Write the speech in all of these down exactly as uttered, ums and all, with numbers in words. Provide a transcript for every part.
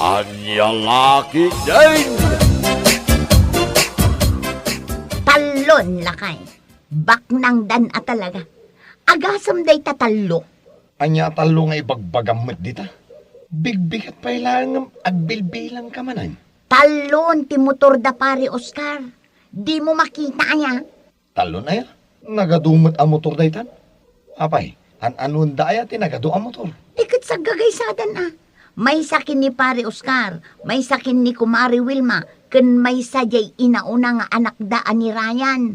Ania la ketdin? Tallon, lakay. Baknangdan a talaga. Agasem dayta tallo. Ania a tallo nga ibagbagam met dita? Bigbigat pay laeng ngem agbilbilangka manen. Tallon ti motorda, Pare Oscar. Dimo makita aya? Tallon aya? Nagadu met a motor daytan? Apay, an-anuenda aya ti nagadu a motor? Ti ket saggagaysadan a. Maysa ken ni Pare Oscar, maysa ken ni Kumare Wilma, ken maysa diay inauna nga anakda a ni Ryan.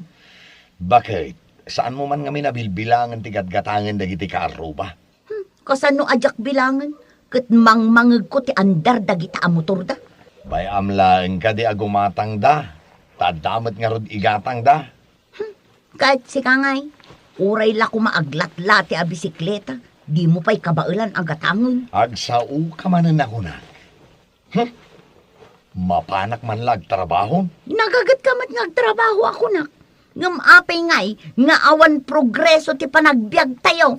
Baket, saanmo man ngamin a bilbilangen ti gatgatangen dagiti kaarruba? Hmm, kasano a diak bilangen? Ket mangmangegko ti andar dagita a motorda. Bay-am laeng kadi a gumatangda, ta adda met ngarud igatangda. Hmm, ket sika ngay, uray la koma aglatlati a bisikleta, dimo pay kabaelan a gatangen. Agsaoka manen a kunak. Hmm? Mapanak man la agtrabaho? Nagagetka met nga agtrabaho a kunak. Ngem apay ngay nga awan progreso ti panagbiagtayo?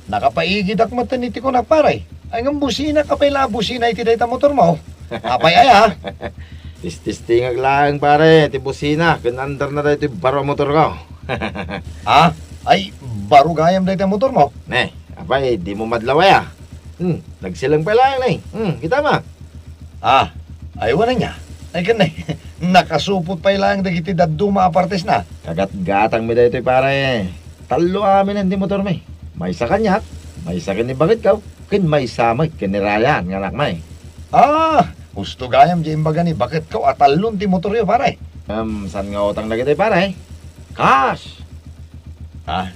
Nakapaigidak met iti kunak, pare. Ay, ngem businaka pay la a busina iti dayta motormo. Apay aya? Tistestingek laeng, pare, ti busina ken andarna daytoy baro a motorko. Ha? Ay, baro gayam dayta motormo? Ne, apay, dimo madlaw aya? Hmm, nagsileng pay laeng, ne. Hmm, kitam a. Ah, ay, wen ania? Ay, ken, nakasupot pay laeng dagiti dadduma a partesna. Kagatgatangmi daytoy, pare. Tallo aminen ti motormi. Maysa kaniak, maysa ken ni baketko, ken maysa met ken ni Ryan nga anakmi. Ah, husto gayam diay imbaga ni baketko a tallon ti motoryo, pare. Em, saan nga utang dagitoy, pare? Cash! Ah?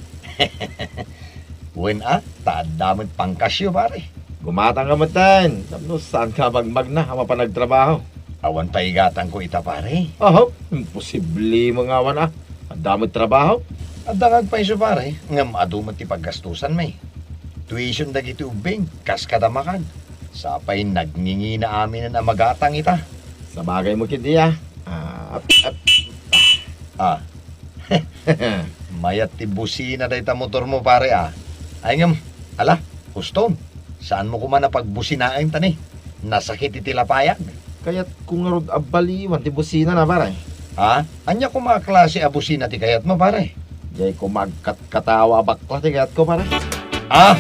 Wen a, ta adda met pangkasyo, pare. Gumatangka metten, tapno saanka a magmagna a mapan agtrabaho. Awan pay igatangko ita, pare. Aho, imposible met nga awan a. Adda met trabaho. Adda nga agpayso, pare, ngem adu met ti paggastusanmi. Tuition dagiti ubbing, kas kada makag. Sapay nagngingina aminen a magatang ita. Sabagay met ketdi a. Ah, ap-, ap-, Ah. Mayat ti busina dayta motormo, pare, a. Ay ngem, ala, hustom. Saanmo koma a pagbusinaen ta ni nasakit iti lapayag. Kayatko ngarud a baliwan ti businana, pare. Ha? Ania koma a klase a busina ti kayatmo, pare? Diay koma agkatkatawa a bakla ti kayatko, pare. Ah!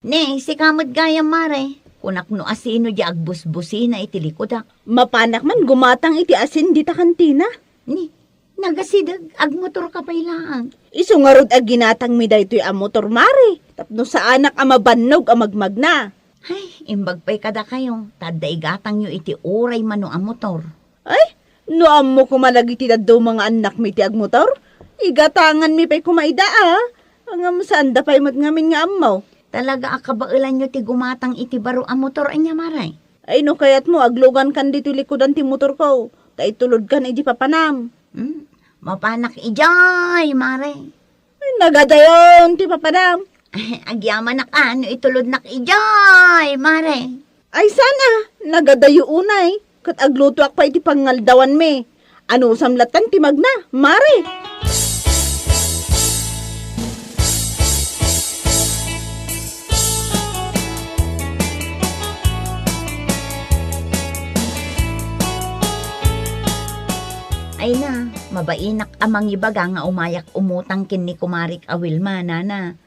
Ne, sika met gayam, mare. Kunak no asino diay agbusbusina iti likudak. Mapanak man gumatang iti asin dita kantina. Ni, nagasideg, agmotorka pay laeng. Isu ngarud a ginatangmi daytoy a motor, mare, tapno saanak a mabannog a magmagna. Ay, imbag pay kadakayo, ta adda igatangyo iti uray mano a motor. Ay, no ammo koma dagiti dadduma nga annakmi ti agmotor, igatanganmi pay koma ida a. Ngem saanda pay met ngamin nga ammo. Talaga a kabaelanyo ti gumatang iti baro a motor, ania, mare? Ay, no kayatmo, aglugankan ditoy likudan ti motorko, ta itulodkan idiay papanam. Hmm? Mapanak idiay, mare. Ay, nagadayon ti papanam. Ay, agyamanak a no itulodnak idiay, mare. Ay, saan a, nagadayo unay, ket aglutoak pay iti pangngaldawanmi. Anusam lattan ti magna, mare? Ay na, mabainak a mangibaga nga umayak umutang ken ni kumarik a Wilma, nana.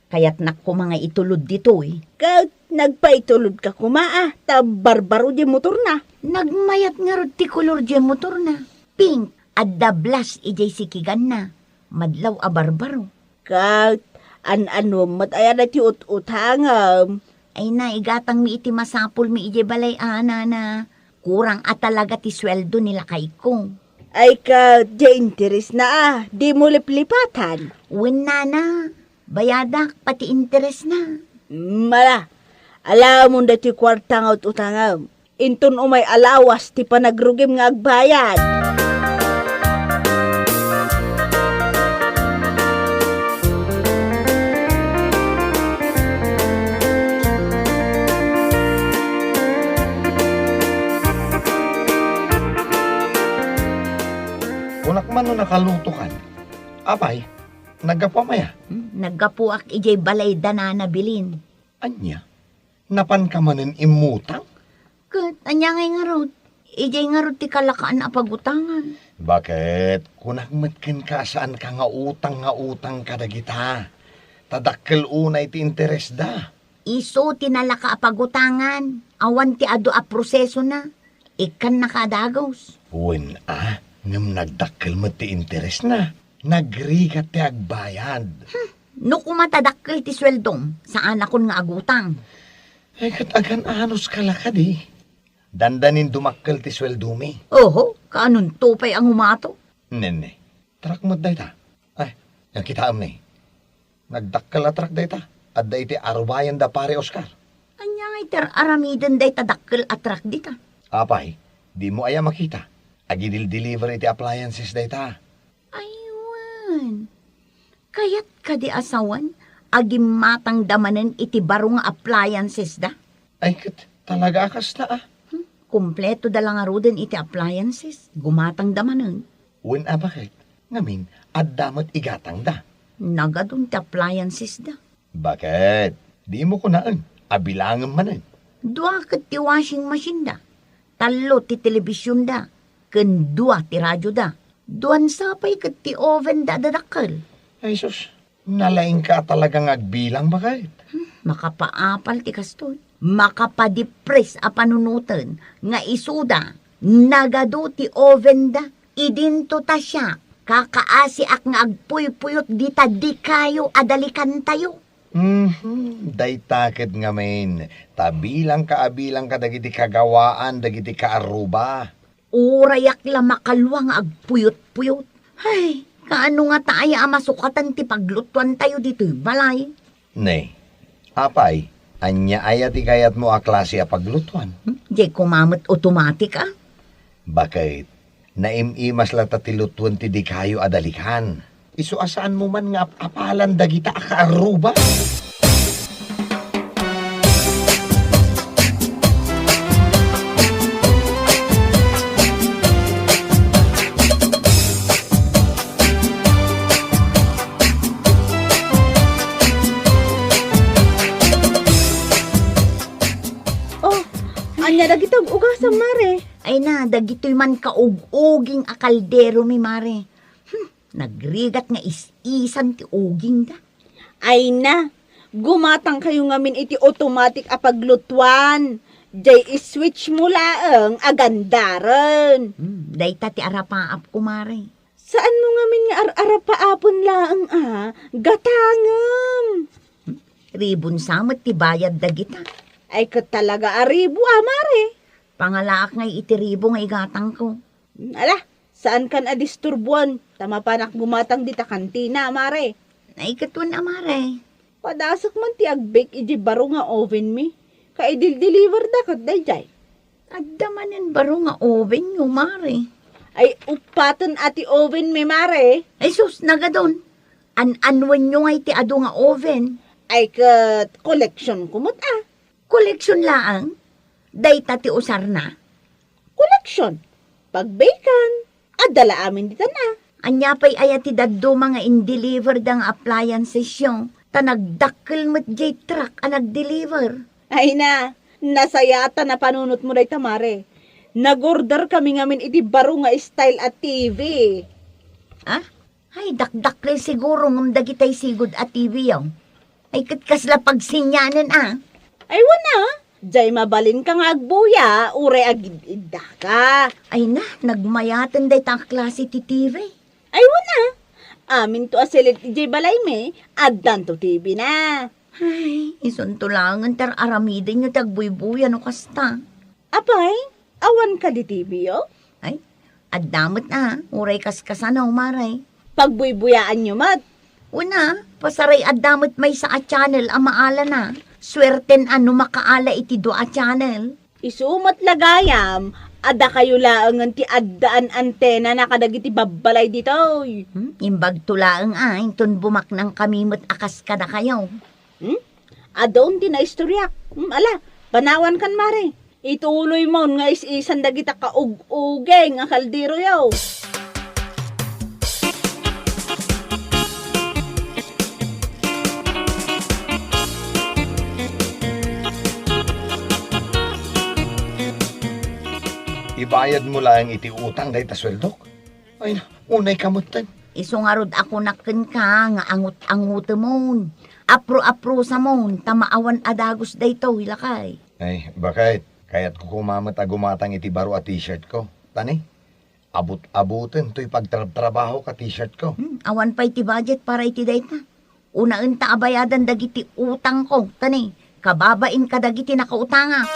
Kayatnak koma nga itulod ditoy. Ket nagpaitulodka koma a, ta barbaro diay motorna. Nagmayat ngarud ti kolor diay motorna. Pink, adda blas idiay sikiganna. Madlaw a barbaro. Ket an-anuem met aya daytoy ut-utangem? Ay na, igatangmi iti masapulmi idiay balay a, nana. Kurang a talaga ti sueldo ni lakayko. Ay ket, diay interesna a, dimo liplipatan. Wen, nana. Bayadak pati interesna. Mala, alamon daytoy kuarta nga ut-utangem. Inton umay a lawas ti panagrugim nga agbayad. Kunak man no nakalutokan. Apay, naggapuam aya? Hmm, naggapuak idiay balay da Nana Bilin. Ania? Napanka manen immutang? Ket ania ngay ngarud? Idiay ngarud ti kalakaan a pagutangan. Baket, kunak met kenka a saanka nga utang nga utang kadagita. Ta dakkel unay ti interesda. Isu ti nalaka a pagutangan. Awan ti adu a prosesona. Ikkannaka a dagus. Wen a, ngem nagdakkel met ti interesna. Nagrigat ti agbayad. Hmm, no koma ta dakkel ti sueldom, saanakon nga agutang. Ay, ket agan-anos ka la kadi? Dandanin dumakkel ti sueldomi. Oho, kaanonto pay a ngumato? Nenne, truck met dayta. Ay, nakitaem ni. Nagdakkel a truck dayta. Adda iti arubayan da Pare Oscar. Ania ngay ti ar-aramiden dayta dakkel a truck dita? Apay, dimo aya makita? Agidil-deliver iti appliances dayta. Ay wen. Kayat kadi a sawen a gimmatangda manen iti baro nga appliances da? Ay, ket talaga a kasta a. Hmm, kompleto da la ngaruden iti appliances. Gumatangda manen. Wen a baket, ngamin, adda met igatangda. Nagadun ti appliances da. Baket, dimo kunaen, abilangem manen. Dua ket ti washing machine da. Tallo ti television da. Ken dua ti radio da. Duan sa pay ket ti oven da a dadakkel. Ay sus, nalaingka a talaga nga agbilang, baket. Hmm, makapaapal ti kastoy. Makapadipres a panunoten nga isuda, nagadu ti oven da. Idinto ta siak, kakaasiak nga agpuypuyot dita dikayo a dalikantayo. Mhm, dayta ket ngamin, ta bilangka a bilangka dagiti kagawaan dagiti kaarruba. Urayak la makalua nga agpuyot-puyot. Ay, kaano ngata aya a masukatan ti paglutuantayo ditoy balay? Ne, apay, ania aya ti kayatmo a klase a paglutuan? Hmm? Diay koma met automatic, a? Baket, naim-imas la ta ti lutuan ti dikayo a dalikan. Isu a saanmo man nga ap-apalan dagita a kaarruba. Oh, ania dagita ug-ugasam, Mare? Ay na, dagitoy man kaug-uging a kalderomi, Mare. Hmm, nagrigat nga is-isan ti ugingda. Ay na, gumatangkayo ngamin iti automatic a paglutuan. Diay i-switch mo laeng a gandaren. Hmm, dayta ti arapaap ko, Mare. Saan mo ngamin nga ar-arapaapen laeng a gatangem? Hmm, ribon sa met ti bayad dagita. Ay, ket talaga a ribo a, Mare. Pangalaak ngay iti ribo nga igatangko. Ala, saankan a disturbuan, ta mapanak gumatang dita kantina, Mare. Ay, ket wen a, Mare. Padasek man ti agbake iti baro nga ovenmi. Kaidil-deliver da ket daydiay. Adda manen baro nga ovenyo, Mare. Ay, uppaten a ti ovenmi, Mare. Ay, sus, nagadun. An-anwenyo ngay ti adu nga oven. Ay, ket collection ko met, a. Collection laeng? Dayta ti usarna? Collection. Pagbakean. Adda la amin ditan, a. Ania pay aya ti dadduma nga in-deliver da nga appliancesyo? Ta nagdakkel met diay truck a nag-deliver. Ay na, nasayaat a napanunotmo dayta, Mare. Nag-order kami ngamin iti baro nga style a T V. Ah? Ay, dakdakkel siguro ngem dagitay sigud a T V, yaw. Ay, ket kasla pagsinianen, a. Ay, wen a, diay mabalinka nga agbuya, uray agid-iddaka. Ay na, nagmayaten dayta a klase ti T V. Ay, wen a, aminto a silid idiay balaymi, addanto T V na. Ay, isunto laengen ti ar-aramidenyo ti agbuybuya no kasta. Apay, awan kadi T V-yo? Ay, adda met a, uray kaskasano, Mare. Pagbuybuyaanyo met. Wen a, pasaray adda met maysa a channel a maalana. Suerten a no makaala iti dua a channel. Isu met la gayam, a dakayo laengen ti addaan antenana kadagiti babbalay ditoy. Hmm, imbagto laeng a, inton bumaknangkami met a kas kadakayo. Hmm? Adun ti naistoriak. Hmm, ala, panawankan, Mare. Ituloymon nga is-isan dagita kaug-uging a kalderoyo. Ibayadmo laeng iti utang dayta sueldok? Ay, unayka metten. Isu ngarud a kunak kenka nga angut-angutemon. Apro-aprosamon, ta maawan a dagus daytoy, lakay. Ay, baket, kayatko koma met a gumatang iti baro a t-shirt ko. Tani, abut-abuten toy pagtrabtrabaho ka t-shirt ko. Hmm, awan pay ti budget para iti dayta. Unaenta a bayadan dagiti utangko, tani, kababain kadagiti nakautangak.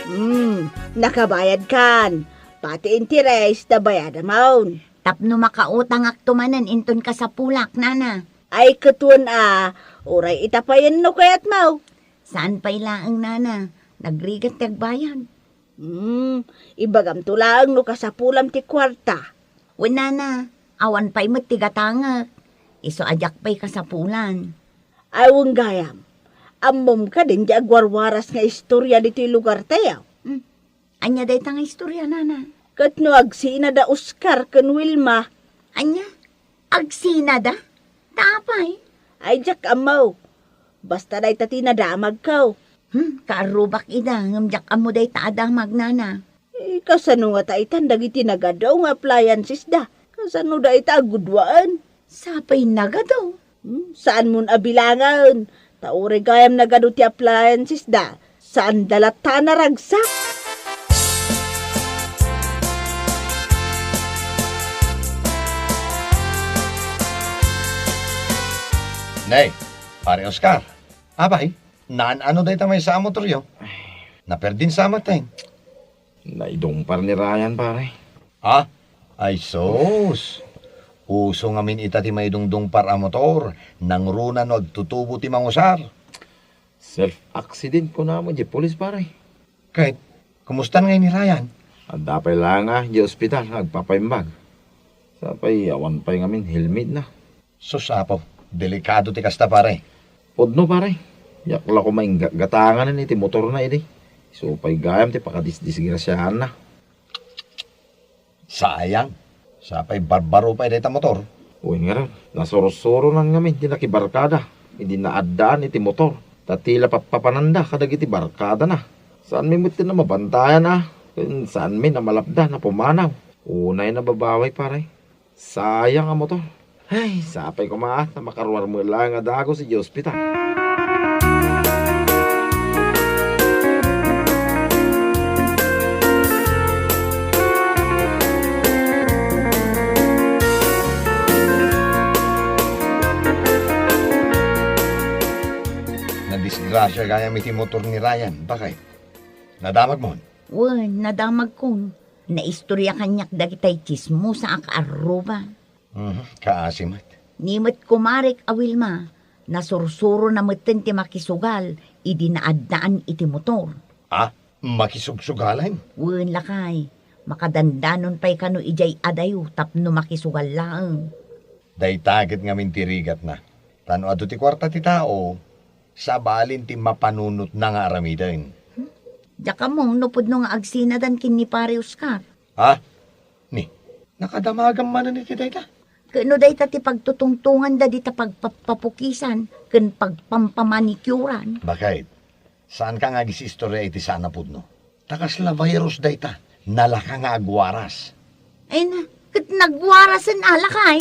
Hmm, nakabayadkan. Pati interes, nabayadamon. Tapno makautangakto manen inton kasapulak, nana. Ay, ket wen a, uray ita payen no kayatmo. Saan pay laeng, nana. Nagrigat ti agbayad. Hmm, ibagamto laeng no kasapulam ti kuarta. Wen, nana, awan pay met ti gatangek. Isu a diak pay kasapulan. Ay, wen gayam. Ammom kadin ti agwarwaras nga istoria ditoy lugartayo? Hmm. Ania dayta nga istoria, nana? Ket no agsina da Oscar ken Wilma. Ania? Agsina da? Ta apay? Ay, diak ammo. Basta dayta ti nadamagko. Hmm, kaarrubak ida, ngem diak ammo dayta a damag, nana. Eh, kasano nga ta itan dagiti nagadu nga appliances da? Kasano dayta a gudwaen? Sapay nagadu. Hmm, saanmon a bilangen. Ta uray gayam nagadu ti appliances da, saanda latta a naragsak. Nay, Pare Oscar. Apay, naan-ano dayta maysa a motoryo? Naperdin sa maten. Naidungpar ni Ryan, pare. Ha? Ay sus! Uso ngamin ita ti maidungdungpar a motor, nangruna no agtutubo ti mangusar. Self-accident, kunana di pulis, pare. Ket, kumustan ngay ni Ryan? Adda pay laeng a, di ospital, agpapaimbag. Sapay, awan pay ngamin, helmetna. Sus, Apo, delikado ti kasta, pare. Pudno, pare. Diak la koma inggatgatangan iti motorna idi. Isu pay gayam ti pakadisdisgrasiaanna. Sayang. Sapay barbaro pay dayta motor. Wen ngarud, nasursuronan ngamin ti nakibarkada idi naaddaan iti motor. Ta tila pappapananda kadagiti barkadana. Saanmi metten a mabantayan a, ken saanmi a malapda a pumanaw. Unay a nababawi, pare. Sayang a motor. Ay, sapay koma ta makaruar met laeng a dagus iti ospital. Nadisgrasia gayam iti motor ni Ryan, baket? Nadamagmon? Wen, nadamagkon. Naistorya kaniak dagitay tsismosa a kaarruba. Mhm, kaasi met. Ni met kumarek a Wilma, nasursurona metten ti makisugal idi naaddaan iti motor. Ah, makisugsugalen? Wen, lakay, makadandanon pay kano idiay adayo tapno makisugal laeng. Dayta ket ngamin ti rigatna. Ta no adu ti kuarta ti tao, sabalin ti mapanunotna nga aramiden. Hmm? Diak ammo no pudno nga agsinadan ken ni Pare Oscar. Ha? Ni, nakadamagam manen iti dayta? Ket no dayta ti pagtutungtunganda dita pagpappapukisan ken pagpampamanicurean. Baket, saanka nga agis-istorya iti saan a pudno? Ta kasla virus dayta, nalaka nga agwaras. Ay na, ket nagwarasen a lakay.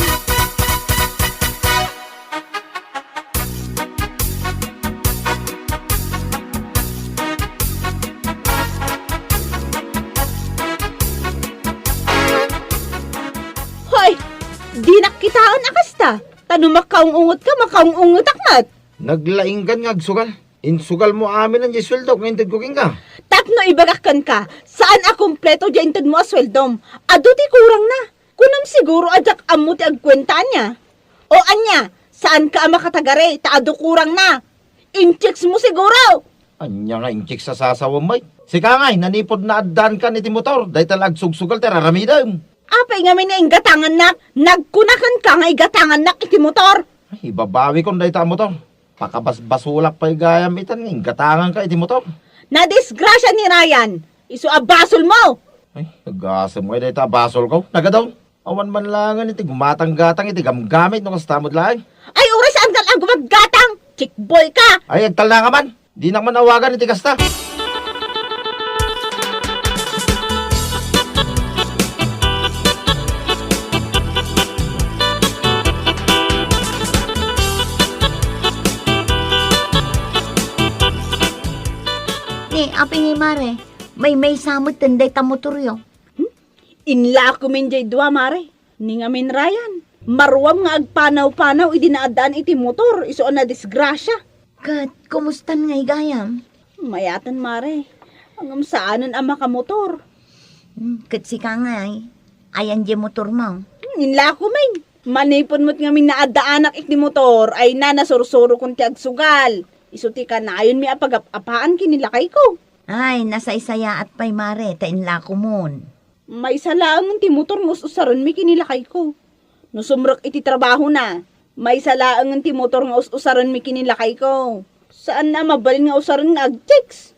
Hoy! Dinak kitaen a kasta. Ta no makaung-ungetka, makaung-ungetak met. Naglaingkan nga agsugal. Insugalmo amin diay sueldok nga intedko kenka. Tapno ibagak kenka, saan a kompleto diay intedmo a sueldom. Adu ti kurangna. Kunam siguro a diak ammo ti agkuenta ania. O ania, saanka a makatagari ta adu kurangna. Inchecks mo siguro. Ania nga inchecks a sasawem, bay? Sika ngay, nanipud naaddankan iti motor, dayta la agsugsugal ti raramidem. Apay ngamin nga inggatangannak? Nagkuna kenka nga igatangannak iti motor. Ay, ibabawikon dayta a motor. Pakabasbasolak pay gayam itan nga inggatanganka iti motor. Nadisgrasia ni Ryan. Isu a basolmo! Ay, agasem ngay dayta basolko. Nagadaw. Awan man laengen iti gumatang-gatang iti gamgamit no kasta met laeng. Ay, uray saan ka lang gumatgatang! Chickboy ka! Ay, agtalna ka man! Dinak man awagan iti kasta! Ni, apay ngay, mare, maymaysa met ten dayta motoryo. Hmm? Inlakomin jay dua, mare. Ni ngamin, Ryan, maruam nga agpanaw-panaw idi naaddaan iti motor, isu a nadisgrasia. Ket kumustan ngay gayam? Mayaten, mare. Ngem saanen a makamotor. Hmm, ket sika ngay, ayan jay motormo? Hmm, inlakomin. Manipon met ngamin naaddaanak iti motor, ay na, nasursurokon ti agsugal. Isu ti kanayonmi a pagap-apaan ken ni lakayko. Ay, nasaysayaat pay, mare, ta inlakomon. Maysa laengen ti motor nga us-usarenmi ken ni lakayko. No sumrek iti trabahona, maysa laengen ti motor nga us-usarenmi ken ni lakayko. Saanna a mabalin nga usaren nga agchicks.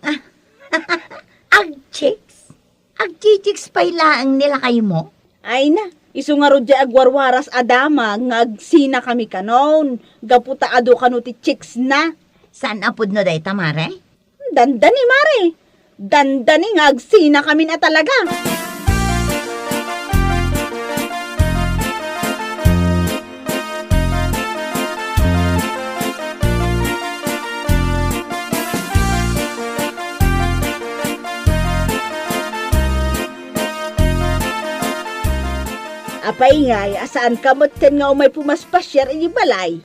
Agchicks? Agchicks pay laeng ni lakaymo? Ay na, isu ngarud jay agwarwaras a damag nga agsinakami kanon, gapu ta adu kano ti chicksna. Saan a pudno dayta, mare? Dandani, mare. Dandani nga agsinakamin a talaga. Apay ngay a saanka metten nga umay pumaspasiar iti balay?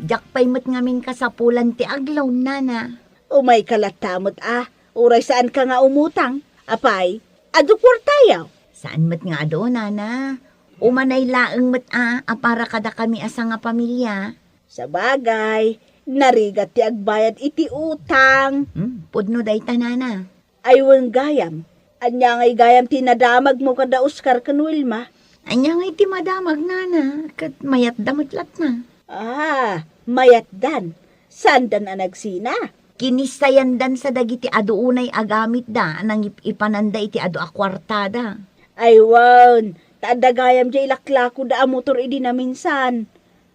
Diak pay met ngamin kasapulan ti aglaw, nana. Umayka latta met a, uray saanka nga umutang. Apay, adu kuartayo? Saan met nga adu, nana. Umanay laeng met a, a para kadakami a sangapamilia. Sabagay, narigat ti agbayad iti utang. Hmm, pudno dayta, nana. Ay wen gayam, ania ngay gayam ti nadamagmo kada Oscar ken Wilma? Ania ngay ti madamag, nana, ket mayatda met latna. Ah, mayatdan. Saandan a nagsina? Kinisayandan sa dagiti adu unay a gamitda a nangip-ipananda iti adu a kuartada. Ay wen, ta adda gayam jay laklakoda a motor idi naminsan.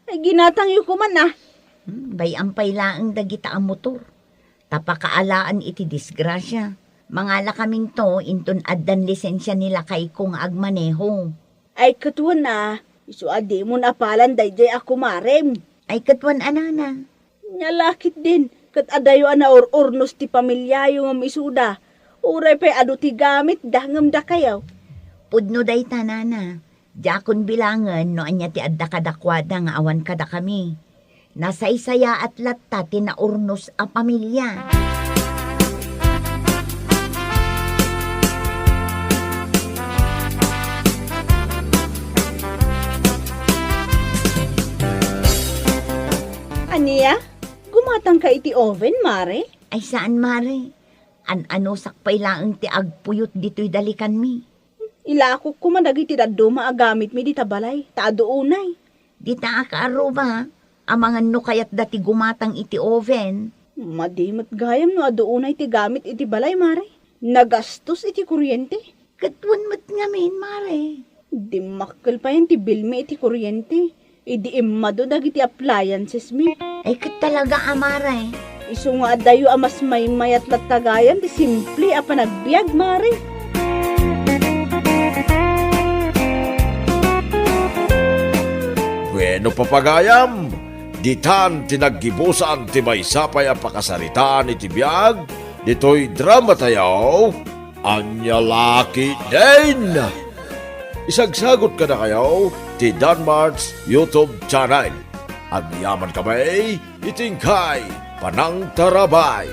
Ay, ginatangyo koman, ah. Hmm, bay-am pay laeng dagita a motor. Ta pakaalaan iti disgrasia. Mangalakaminto inton addan lisensia ni lakayko nga agmaneho. Ay, ket wen a, isu a dimon apalan daydiay a kumarem. Ay, ket wen a, nana. Nia la ketdin, ket adayo a naur-urnos ti pamiliayo ngem isuda. Uray pay adu ti gamitda ngem dakayo. Pudno dayta, nana. Diakon bilangen no ania ti adda kadakuada nga awan kadakami. Nasaysayaat latta ti naurnos a pamilia. Ania? Gumatangka iti oven, mare? Ay, saan, mare. An-anusak pay laeng ti agpuyot ditoy dalikanmi. Ilakok koma dagiti dadduma a gamitmi dita balay, ta adu unay. Dita a kaaruba, amangan no kayatda ti gumatang iti oven. Madi met gayam no adu unay ti gamit iti balay, mare. Nagastos iti kuryente. Ket wen met ngamin, mare. Dimmakkel payen ti bilmi iti kuryente. Idi immadu dagiti appliancesmi. Ay, ket talaga a, mare. Isu nga adayo a mas maymayat latta gayam ti simple a panagbiag, mare. Bueno, papagayam, ditan ti naggibusan ti maysa pay a pakasaritaan iti biag ditoy dramatayo. Ania la ketdin? Isagsagut kadakayo ti Danmart's YouTube channel. Agyamankami iti inkay panangtarabay.